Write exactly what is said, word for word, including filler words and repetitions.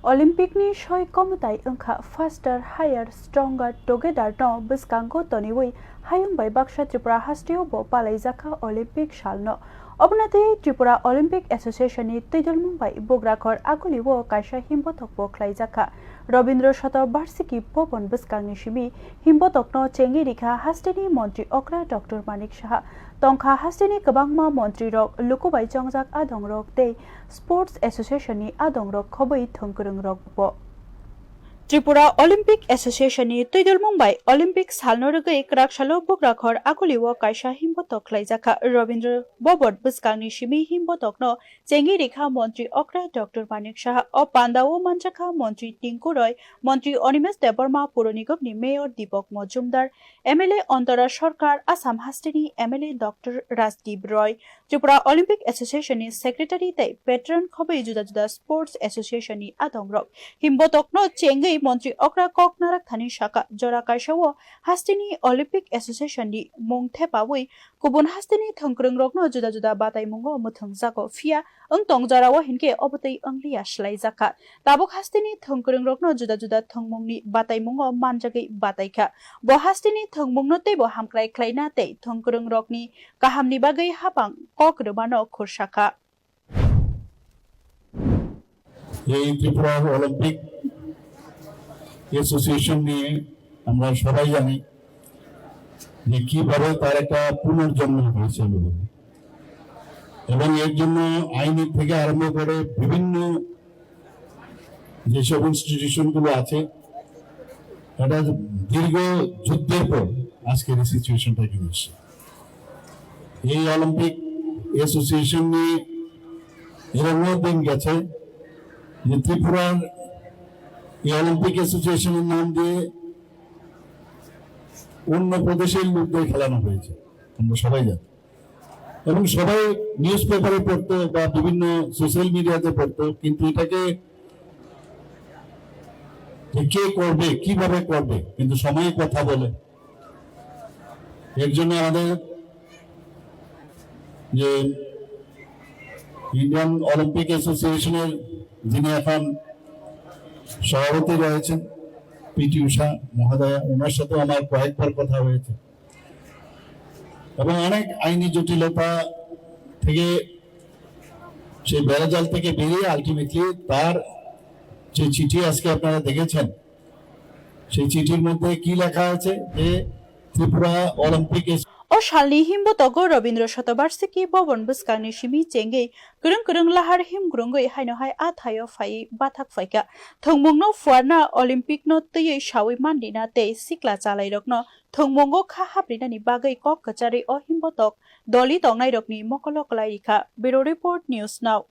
Olympic ni soi komutai wngkha faster, higher, stronger, together no bwskango toniwi hayung bai baksa Tripura hasteo bo palaijakha Olympic salno. Obonatwi Tripura Olympic Association ni twidulmung bai Bugrakhor Aguli o kaisa himbotok bo khlaijakha. Rabindra Shatabarsiki Bhavan bwskangni simi himbotokno chengwi rikha hasteni montri okra Doctor Manik Saha. Tongkha hasteni kwbangma montrirok, lukubai chongjak adongrok tei Sports Association ni adongrok khobwi thwngkwrwngrokbo. Tripura Olympic Association ni twidulmung bai Olympic salno rwgwi kwraksalo Bugrakhor Aguli o kaisa himbotok khlaijakha. Rabindra Bhavan bwskangni simi himbotokno chengwi rikha montri okra Doctor Manik Saha. O pandao manjakha montri Tinku Roy, montri Animesh Debbarma, Puro Nigam ni mayor Deepak Majumdar, M L A Antara Sarkar, Assam hasteni M L A Doctor Rajdeep Roy, Tripura Olympic Association ni secretary tei patron khobwi juda juda sports association ni adongrok. Himbotokno chengwi montri okra kok narak thani sakha, jora kaisao hasteni Olympic Association ni mung thepawi kubun hasteni thwngkwrwngrokno juda juda bataimungo mwthwngjago, phiya wng tong jorao hinkhe obotwi wngliya swlaijakha. Tabuk hasteni thwngkwrwngrokno juda juda thwngmungni bataimungo manjagwi bataikha. Bo hasteni thwngmungno teibo hamkrai khlaina tei thwngkwrwngrokni kahamni bagwi hapang kok rwmano khursakha. এই Tripura Olympic association নিয়ে আমরা সবাই জানি যে কিভাবে তার একটা পুনর্জন্ম হয়েছিল। এবং এর জন্য আইনি থেকে আরম্ভ করে বিভিন্ন যেসব ইনস্টিটিউশন গুলো আছে, একটা দীর্ঘ যুদ্ধের পর আজকের এই সিচুয়েশনটা এখানে এসছে। এই অলিম্পিক অ্যাসোসিয়েশন নিয়ে এরকমও দিন গেছে যে ত্রিপুরার এই অলিম্পিক অ্যাসোসিয়েশনের নাম দিয়ে অন্য প্রদেশের লোকদের খেলানো হয়েছে, আমরা সবাই জানি। এবং সবাই নিউজ পেপারে পড়তো বা বিভিন্ন সোশ্যাল মিডিয়াতে পড়তো, কিন্তু এটাকে যে কে করবে, কিভাবে করবে, কিন্তু সময় কথা বলে। এর জন্য আমাদের যে ইন্ডিয়ান অলিম্পিক অ্যাসোসিয়েশনের যিনি এখন সভাপতি রয়েছেন, পিটি ঊষা মহোদয়া, ওনার সাথেও আমার কয়েকবার কথা হয়েছে এবং অনেক আইনি জটিলতা থেকে, সেই বেড়াজাল থেকে বেরিয়ে আলটিমেটলি তার যে চিঠি আজকে আপনারা দেখেছেন, সেই চিঠির মধ্যে কি লেখা আছে যে Tripura Olympic O salni himbotogo Rabindra Shatabarsiki Bhavan bwskangni simi chengwi kwrwng kwrwng lahar himgwrwngwi haino hai a thaio phaiwi bathak phaikha. Thwngmungno phuarna, Olympic no twiwi sawi mandina tei sikla chalairokno thwngmungo kha haprinani bagwi kok kwcharwi o himbotok doli tongnairokni mokolo kwlai rikha. Bureau Report, News Now.